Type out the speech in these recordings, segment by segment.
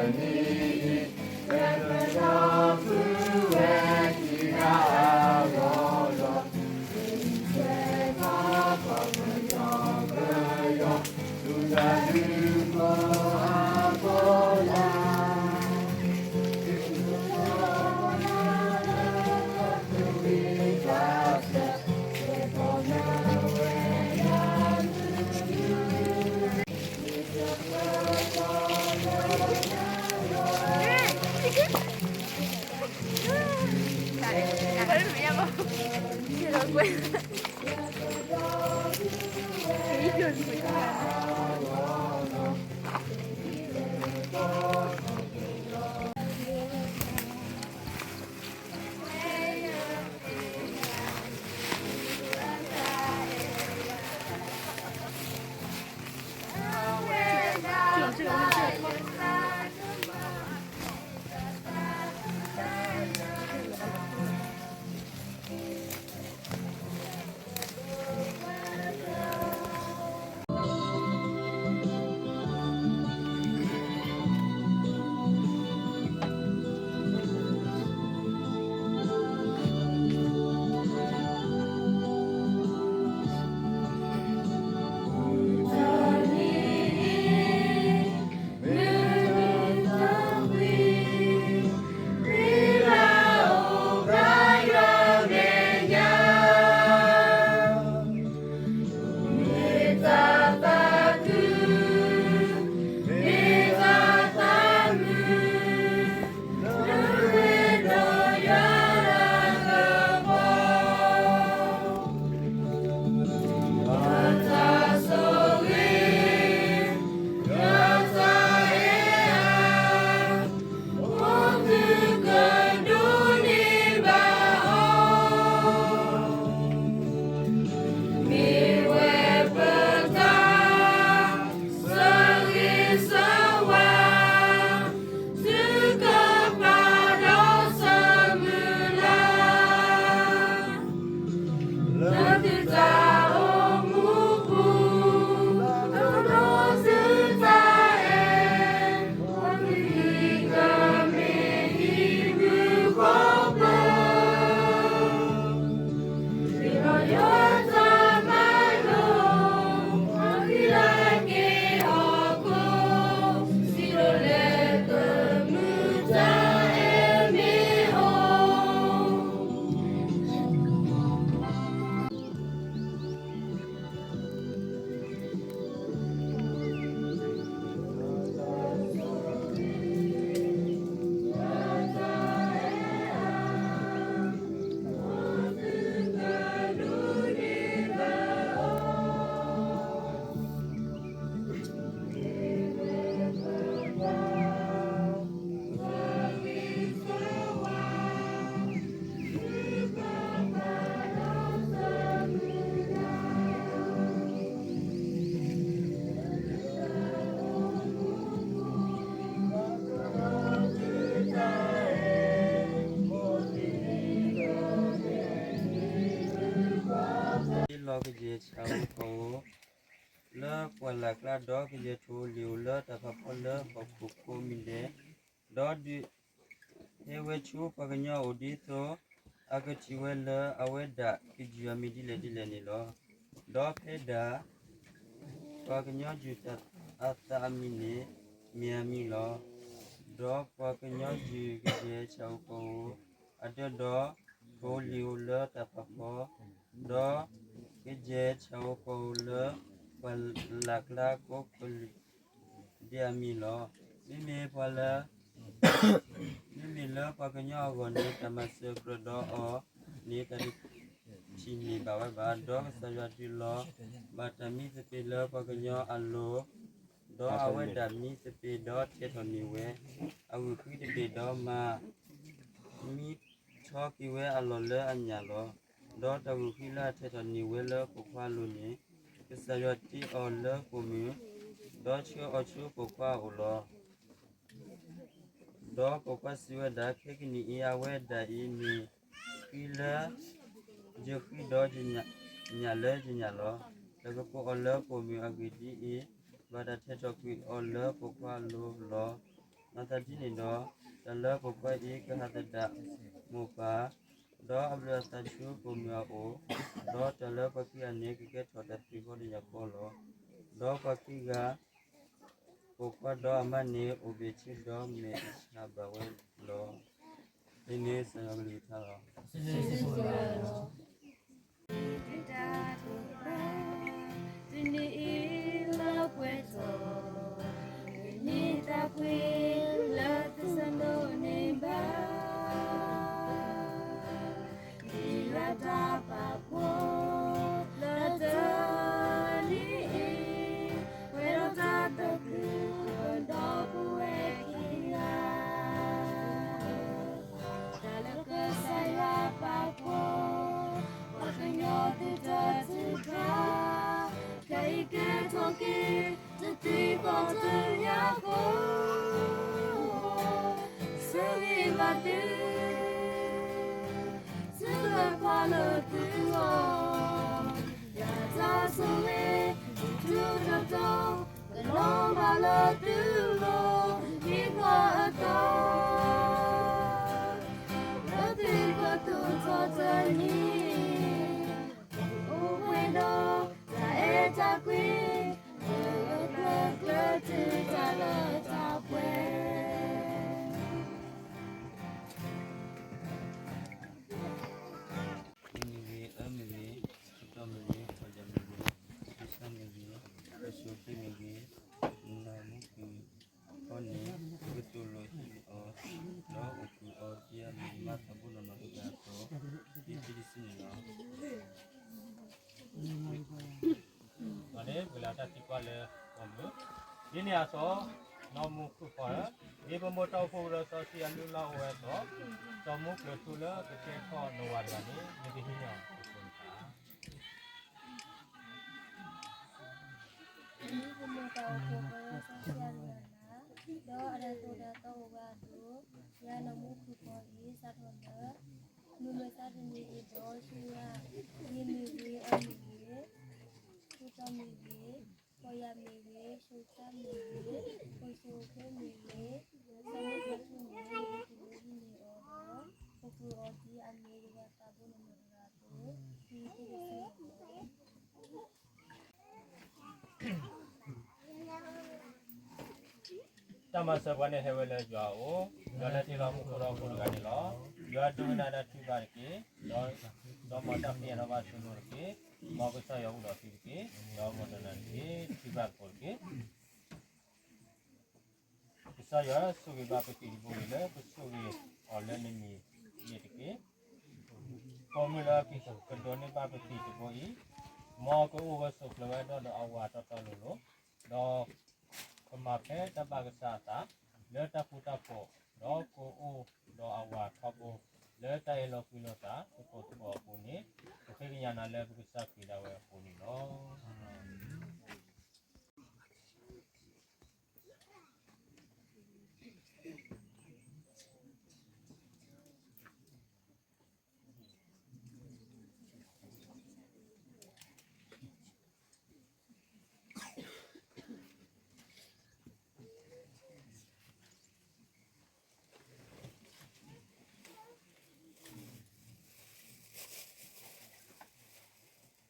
လီၤကယဲၢ်ဆၣ်ဧိၤကီၢ်ဧိၤ, လၢပှၢ်လၢ်ကျါ, ဒီးကယဲၢ်ထိၣ်ဧိၤလံၣ်ဧိၤလၢတၢ်ဖးဖီလၢဟီၣ်ခိၣ်ကိးမံၤဒဲး, ဒီးဒုးဟဲဝဲဆူပှၤကညီအအိၣ်ဒ်သိး အကထံၣ်ဝဲလၢအဝဲဒၣ်ကယုၢ်အမံၤဒ်လဲၣ်ဒ်လဲၣ်န့ၣ်လီၤ. ဒီးဖဲဒၣ် ပှၤကညီယုၢ်အသးအမံၤန့ၣ် မ့ၢ်အမံၤလီၤ. ဒီးပှၤကညီယုၢ်ကယဲၢ်ဆၣ်ဧိၤကီၢ်ဧိၤ အဒၢဒီး ထိၣ်ဧိၤလံၣ်ဧိၤလၢတၢ်ဖးဖီ, ဒီးကယဲၢ်ဆၣ်ဧိၤကီၢ်ဧိၤလၢပှၢ်လၢ်ကျါကိးကလုာ်ဒဲးအမံၤလီၤ. မ့မ့ၢ်ပှၤလၢ မ့မ့ၢ်လၢပှၤကညီအဂီၢ်န့ၣ် တၢ်မၤစၢၤကြၢးဒီးအီၤန့ၣ် တၢ်တထံၣ်န့ၢ်ဘၣ်ဝဲဘၣ်. ဒီးကစၢ်ယွၤဒုးလီၤဘၣ်တၢ်မံသပ့ၤလၢပှၤကညီအလိၤ, ဒီးအဝဲဒၣ်မံသပ့ၤဒီးထဲးထီၣ်န့ၢ်ဝဲ အဂုာ်ဃံတဘ့ၣ်ဒီးမၤ မံထီက့ၤဝဲအလီၢ်လၢအညၣ်လီၤ. ဒီးတၢ်ဂုာ်ဃံလၢအထဲးထီၣ်န့ၢ်ဝဲလၢပိာ်ခွါအလိၤန့ၣ် ကစၢ်ယွၤတ့အီၤလၢပိာ်မုၣ်, ဒီးဆှၢအီၤဆူပိာ်ခွါအအိၣ်လီၤ. ဒီးပိာ်ခွါစံးဝဲဒၣ်, ခဲကနံၣ်အံၤ အဝဲဒၣ်အံၤမ့ၢ်ဃံလၢယဃံဒီးညၣ်လၢယညၣ်လီၤ. တၢ်ကကိးအီၤလၢပိာ်မုၣ်အဂ့ၢ်ဒ်အံၤ, ဘၣ်တၢ်ထဲးထီၣ်ကွံာ်အီၤလၢပိာ်ခွါအလိၤလီၤ. မၤသးဒ်န့ၣ်ဒီး, တၢ်လၢပိာ်ခွါအံၤကဟးသဒၣ်မိၢ်ပၢ်, ဒီးအဘျုးအသးဆူပိာ်မုၣ်အအိၣ်, ဒီးတၢ်လၢပှၤခံဂၤန့ၣ် ကကဲထီၣ်တၢ်သံကွၢ်ဒီးညၣ်ဖီလီၤ. ဒီးပှၤခံဂၤ ပိာ်ခွါဒီးအမါန့ၣ် အိၣ်ဘှံးဆ့ဒီးမဲာ်ဆှးဘၣ်ဝဲလီၤ. မ့ၢ်န့ၣ်ကစၢ်ယွၤကလုၢ်ကထါလီၤ. တနံၤအံၤလၢပှဲၤထီၣ်, တနံၤအံၤလၢသ့စၤလိနံဘၣ်, ယွၤတၢ်ပာ်ဖှိၣ် လၢတနံၤအံၤ, ပှဲၤဒီးတၢ်သးခုဒီးပဝဲခံဂၤ, တၢ်လၢကစၢ်ယွၤပာ်ဖှိၣ်, ပှၤကညီသုတထုးဖး, ခဲအံၤကဲထီၣ်က့ၤ တသံကွၢ်တညၣ်ဃီ, ဆၢဂ့ၤဘၣ်သု သုတခွါလၢသုဂီၢ်, ယတၢ်ဆိၣ်ဂ့ၤ ထူးထီးတီၤတီၤ, ကလီၤဘၣ်လၢသုလိၤ ဟံၣ်ဃီအသီ, လၢသုကသူၣ်ထီၣ်တနံၤ, အိၣ်ပှဲၤဒီးတၢ်အဲၣ်တၢ်ကွံ, လၢကျၢၤကျၢၤတုၤတၢ်လၢတၢ်ပှဲၤ မ့ၢ်ဂ့ၤ, အၢမ့ၢ်ဂ့ၤ, အတီမ့ၢ်ဂ့ၤ, ပီၢ်ယၢ်မ့ၢ်ဂ့ၤ, ကစၢ်မ့ၢ်ဂ့ၤ, ပစိၤဃ့မ့ၢ်ဂ့ၤ, နမူခိၣ်ဃီန့ၣ် ကတိၤလိာ်ဟံးန့ၢ်အီၤ, ဒီးအိၣ်ဃုာ်အီၤ ဒ်အမ့ၢ်မၤသးဘိနီၢ်နီၢ်တဂၤအသိး, ဒ်တံဒစံန့ၣ်လီၤ. ဒီးန့ၣ် ပကလဲၤတၢ်သံကွၢ်လၢ ပိာ်မုၣ်, ဒ်န့ၣ်အသိး, နီၢ်မူခိၣ်ဃီဧၢ, ဒ်ပမိၢ်တၢ်အိၣ်ဖှိၣ်ကရၢစီဆှံအလုၢ်အလၢ်အိၣ်ဝဲအသိး, စီၤမူကျၢၤထူလၢကကဲထီၣ်နဝၤတဂၤန့ၣ် မ့ၢ်ကဟံးန့ၢ်အီၤတကဲးတကး ဒ်ပမိၢ်တၢ်အိၣ်ဖှိၣ်ကရၢစီဆှံအလုၢ်အလၢ်, ဒီးအတၢ်သိၣ်တၢ်သီအိၣ်ဝဲအသိး, ယၤနီၢ်မူခိၣ်ဃီအံၤ စးထီၣ်လၢ မုၢ်မဆါတနံၤအံၤဒီးဆူညါ, ယမ့ၢ်ဂ့ၤ, အၢမ့ၢ်ဂ့ၤ, အတီမ့ၢ်ဂ့ၤ, ပီၢ်ယၢ်မ့ၢ်ဂ့ၤ, စိၤဆါမ့ၢ်ဂ့ၤ, ပစိၤဃ့မ့ၢ်ဂ့ၤ, စီၤမူခိၣ်ထူမ့ၢ်ဂ့ၤ, ပကဒိးဟံးန့ၢ်အီၤဒီး ပဃုာ်အီၤဒ်အမ့ၢ်ယွၤသးဘိနီၢ်နီၢ်တဂၤအသိး, ဒ်တံဒစံန့ၣ်လီၤ. တၢ်မၤစၢၤပှၤန့ၣ်ဟဲဝဲလၢယွၤအအိၣ်, ယွၤလၢတ့လီၤမူခိၣ်ဒီးဟီၣ်ခိၣ်တဂၤန့ၣ်လီၤ. ယွၤဒိကနၣ်တၢ်ထုကဖၣ်တက့ၢ်, ဒီးမ်တၢ်ဖံးအၢၣ်ဒီးဘၣ်ဆိၣ်ဂ့ၤတက့ၢ်, မ်ကစၢ်ယွၤအိၣ်ဒီးသုတက့ၢ်, ဒီးမ်တနၤတက့ၢ်, ထုကဖၣ်တက့ၢ်. ကစၢ်ယွၤဆိၣ်ဂ့ၤဘၣ်ပသံၣ်တဘိအံၤလၢပဆိၣ်ဂ့ၤအီၤလၢနမံၤန့ၣ်တက့ၢ်. ပိာ်မုၣ်လၢကဒိးန့ၢ်ဘၣ်ပသံၣ်တဘိအံၤ, မ်ကအိၣ်ဝဲဆိးကျၢၤဝဲဒီးအဝၤတီတီလိၤလိၤ, ဒီးကမၤဖဲတၢ်ဘၣ်ကစၢ်အသး လၢတၢ်ဃူတၢ်ဖိး, ဒီးကအိၣ်ဒီးအဝၤထီဘိ လၢတၢ်အၢၣ်လီၤကွံလိာ်သးသကိးသကိးအပူၤန့ၣ်, ပဃ့ကညးနၤလၢပကစၢ်ခရံာ်ဒၣ်ဝဲအဃိန့ၣ်လီၤ. လၢပၢ်ဒီးဖိဒီးကစၢ်ယ့ၣ်ၡူးအမံၤန့ၣ် ဟံး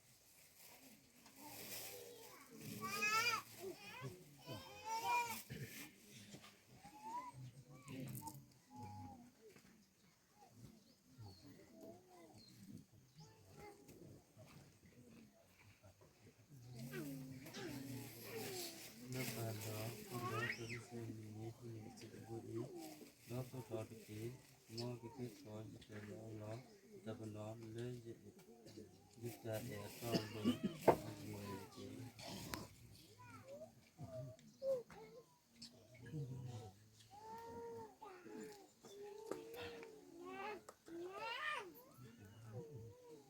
န့ၢ်ပသံၣ်တဘိအံၤ, ဒီးသိၣ်ထီၣ်တက့ၢ်. မ်ကကဲထီၣ်ယတၢ်လၢအလီၢ်တၢ်ပနီၣ်လၢယတၢ်အဲၣ်အတီအလိၤ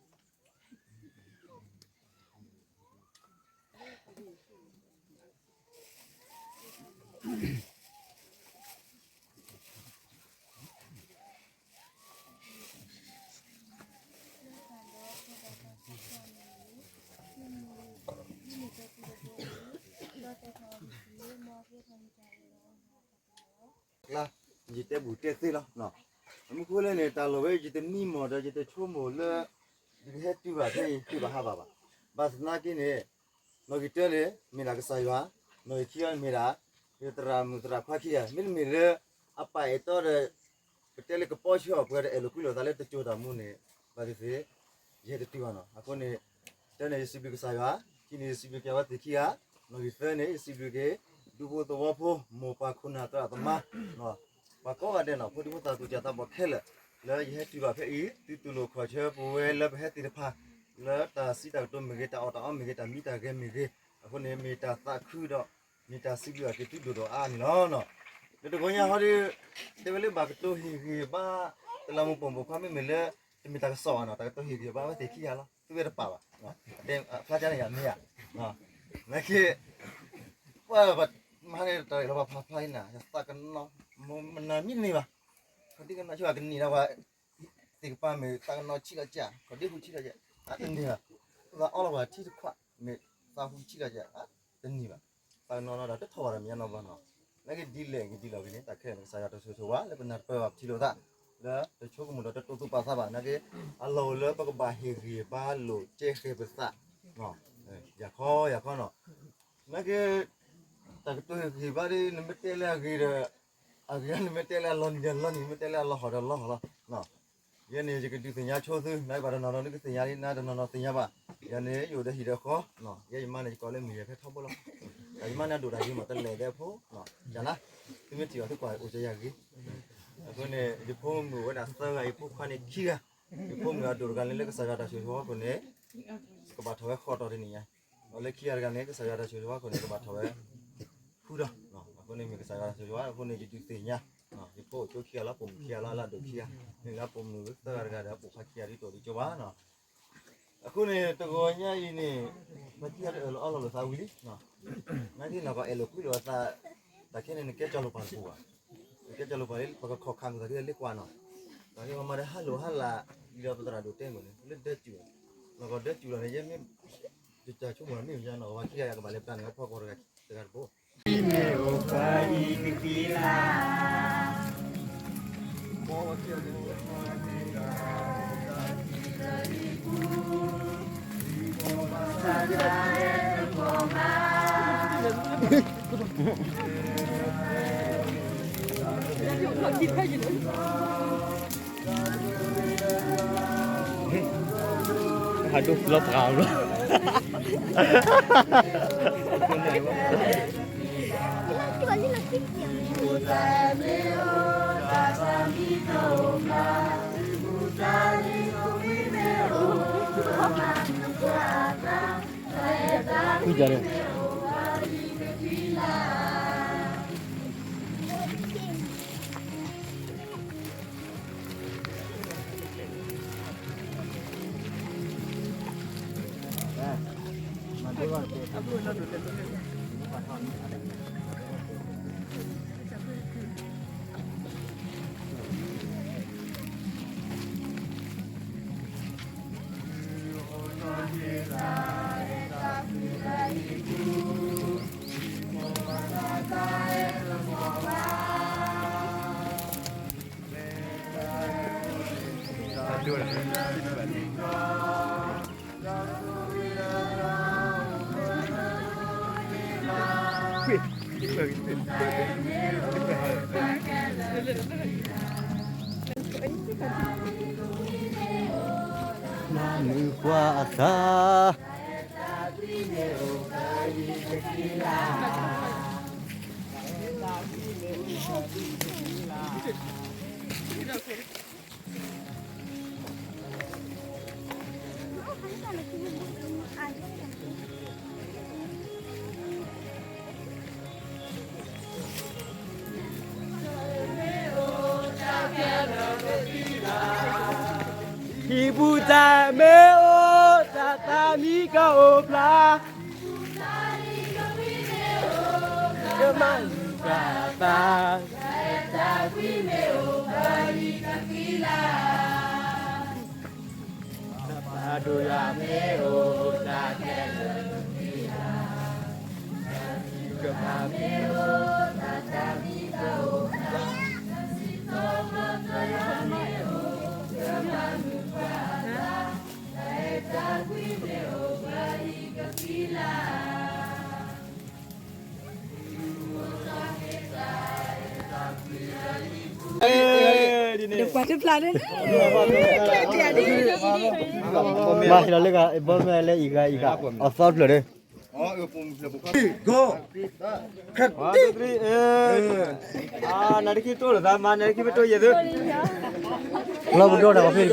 အဂ့ၢ်တက့ၢ်. လၢပၢ်ဒီးဖိဒီးကစၢ်ယ့ၣ်ၡူးအမံၤန့ၣ်, မ့ၢ် ကျါ, ယတဲဘူးတဲသ့လီၤ. မ့ၢ်ဃိလဲၣ်န့ၣ် တၢ်လီၢ်ဝဲ ယတမံမီၢ်ဒီး ယတဆိကမိၣ်လၢ ယကဟဲတုၤဘၣ်ဖဲအံၤ တုၤဘၣ်ဟးဘၣ်ဘၣ်. ဘၣ်ဆၣ်သနာ်က့န့ၣ် နီၣ်ဂံၢ်တၢန့ၣ် မ့ၢ်ဒၣ်ကစၢ်ယွၤ, နီၣ်ဂံၢ်ခံန့ၣ်မ့ၢ်ဒၣ် သရၣ်မုၣ်သရၣ်ခွါခံဂၤ, မ့တမ့ၢ်လၢ အပာ်အဲၣ်တီဒီး ပတဲလၢကပီဆၢအီၤ ပှၤတအဲၣ်လိာ်ကွံလိာ်သးလၢ တစိၤတၢ်မူန့ၣ် ဘၣ်သ့ၣ်သ့ၣ် ယဟဲတတုၤဘၣ်နီၤ. အဃိန့ၣ် တၢန့ၣ် ယစံးဘျုးကစၢ်ယွၤ, ခံန့ၣ် ယစံးဘျုးက့ၤအဝဲသ့ၣ်ခံဂၤ, နီၣ်ဂံၢ်သၢန့ၣ် ယစံးဘျုးက့ၤ ဒူဖိသဝီဖိ မိၢ်ပၢ်ခိၣ်နၢ်သရၣ်သမါ ပှၤကိးဂၤဒဲးနီၤ, ဖိဒံဖိသၣ်သူၣ်ကၢ်သးဘီၣ်ခဲလၢာ် လၢယဟဲတုၤဘၣ်ဖဲအံၤ သုတူၢ်လိာ်ခီၣ်ဆၢပဝဲလၢပဟဲသ့ၣ်တဖၣ် လၢတၢ်စံးတၢ်ကတိၤမ့ၢ်ဂ့ၤ, တၢ်အီၣ်တၢ်အီမ့ၢ်ဂ့ၤ, တၢ်မံတၢ်ဂဲၤမ့ၢ်ဂ့ၤ, အဃိန့ၣ် မ့ၢ်တၢ်သးခုဒီး မ့ၢ်တၢ်စံးဘျုးအီၤက့ၤသုဒိၣ်ဒိၣ်အါအါန့ၣ်လီၤ. ဒီးတဂီၤညါဟီဒီး တဲဝဲလၢဘၣ်ကတိၤဟ့ၣ်ဂံၢ်ဘါ တလးမူပိာ်မုၣ်ဖိခွါ မ့မ့ၢ်လၢ တမ့ၢ်တၢ်ကစီၣ်ဘၣ်နီၤ, တၢ်ကတိၤဟ့ၣ်ဂံၢ်ဘါဝဲသ့ၣ်ခံဂၤလီၤ, သုဝဲတပာ်ဘၣ်, ဖျါကန့ၣ်ယမ့ၢ်ဧါ, နာ်က့ ပှၤ မဟါန့ၣ်တၢ်လီၤဘၣ်ဖးဖျါအံၤနၤ ယသးကနီၤ မနၤမံတန့ၢ်ဘၣ်, ခီဒံကနီၤဆူၣ်အကနံၣ်ဒီးပှၤ သ့ၣ်ကပၤမ့ၢ်သးကနီၤဆံးလီၤကၢ်, ခီဒံဟူဆံးလီၤကၢ်, အတန့ၢ်ဘၣ်, ပှၤအီလီၤပှၤထံတခွး မ့ၢ်သးဟူဆံးလီၤကၢ်, အတန့ၢ်ဘၣ်, သးကနီၤနီၤဒီးတထီၣ်ဘၣ်ဒီးမ့ၢ်ညါနီၤဘၣ်နီၤ, နာ်က့ဒ်လဲၣ်ဂ့ၤဒ်လဲၣ်ဂ့ၤန့ၣ် တၢ်ခဲလၢာ်န့ၣ် ကစၢ်ယွၤတၢ်ဆိၣ်ဂ့ၤဆိၣ်ဝါ လၢပနၢ်တပၢၢ်ဘၣ်ပထံၣ်လိာ်သး လၢတဆိကမိၣ်ဒီးတတိာ်သူၣ်ပာ်သးဘၣ်, နာ်က့ အလီၢ်အိၣ်လၢပကဘၣ်ဟ့ၣ်ဂံၢ်ဘါလိာ်ကဲဃဲၤပသး ယၤခီယၤခီနီၤ, နာ်က့ တၢ်ကတိၤဟ့ၣ်ဂံၢ်ဘါဒီး နမ့ၢ်တဲလၢအဂ့ၤဒီး အဂ့ၤ, နမ့ၢ်တဲလၢအလီၤနံၤဒီးလီၤနံၤ, မ့ၢ်တဲလၢအလီၤဟီၣ်ဒီးလီၤဟီၣ်လီၤ. ယဲန့ၣ် ယကဒုးသ့ၣ်ညါဆိသု, နဘၣ်တနီၤနီၤ နကသ့ၣ်ညါလံ, နတနီၤနီၤသ့ၣ်ညါဘၣ်. ယၤန့ၣ် ယအိၣ်ဒီးဟံၣ်ဒီးဃီ, ယဲယမါန့ၣ် ယကိးလၢမုၢ်ယဲၢ်ဖဲထီဘိလီၤ. ယမါန့ၣ်ဒိၣ်တၢ်ဂ့ၤမး တလဲၤဒဲးဖိ, ယၤနၤ, သုမ့ၢ်ထံၣ်အီၤ သုကွၢ်အိၣ်ကယၤဂ့ၤ. အဃိန့ၣ် ယဖိမုၣ်ဝဲဒၣ်သၢဂၤ, ယဖိခွါန့ၣ်ခံဂၤ, ယဖိမုၣ်အဒိၣ်တဂၤန့ၣ် လၢကစၢ်ယွၤတၢ်ဆိၣ်ဂ့ၤဆိၣ်ဝါအဃိန့ၣ် ကဘၣ်ထီၣ်ဝဲဃိးတီၤတနံၣ်ညါ, ဒီးလၢခံဂၤတဂၤန့ၣ် ကစၢ်ယွၤတၢ်ဆိၣ်ဂ့ၤဆိၣ်ဝါအဃိန့ၣ် ကဘၣ်ထီၣ်ဝဲ ဃုတီၤ, အဃိန့ၣ်မ့ၢ်ကစၢ်ယွၤတၢ်ဆိၣ်ဂ့ၤဆိၣ်ဝါအဃိန့ၣ် ယဒုးသ့ၣ်ညါ, ယဖိအိၣ်ကၠိခံဂၤလီၤ, ပိာ်မုၣ်ခံဂၤလီၤ, လၢအဒိၣ်ခံဂၤ, မ့ၢ်လၢပိာ်မုၣ်သၢဂၤတဂၤဒီး ပိာ်ခွါခံဂၤဒ်သိးဒ်ကၠိဘၣ်နီၤ. အဃိန့ၣ် တဂီၤညါအံၤန့ၣ် ပှၤခံဂၤတအၢၣ်လီၤအီလီၤလိာ်သးဝံၤလံ, နာ်က့နီၤ ပှၤအဲၣ်လိာ်ကွံလိာ်အသး, တၢ်ခဲန့ၣ် နကဲကၠီလိာ်ပာ်တပူၤဘၣ်, နကဲကၠီလိာ်ပာ်လံ ပကခိးခးမုၢ်သးက့လၢကွၢ်နီၤ, တၢ်က့ပှၤမၤဒီးဟးလိာ်ဟးလၢ်, ဒ်ဒီးပသရၣ်ဒိၣ်တဲမုၢ်န့ၣ် လၢဒၢစူၤ, နီၢ်ကီၢ်ဒၢစူၤလီၤန့ၣ် ယဲမ့ၢ် ယတၢ်ဆိကမိၣ်မ့ၢ်မ့ၢ်နီၤ ပှၤခံဂၤယကဘၣ်လဲၤပျၢ်န့ၢ်ဝဲဖီကီၢ်တဂၤတဘိ ဟးဒိၣ်လီၤပှၤလီၤ. မုၢ်ကွၢ်အသး ဟံၣ်ပူၤတၢ်မ့ၢ်အိၣ် တၢ်သးမံကအိၣ်ဖျါ ကမၤလၢတၢ်သး တၢ်ပာ်ဒိၣ်ယၤမ့ၢ်အိၣ် တၢ်ခဲလၢာ်ကသံ ကမၤမ့ၢ်အိၣ် တၢ်သးမံကအိၣ်ဖျါ ပှၤတဖျါန့ၣ်, မၤဟ့ၣ်လီၤလၢဂၤ ဘီမုၢ်လၢအံၤဂၤအံၤဂၤ အသီတဖျၢၣ်ဒီး, နတခံတိၢ်လိာ်သးမၤ နတခံပတိၢ်ယဲၢ်သု, လီၤပဒိၣ်တၢ်ကဖ့ၣ်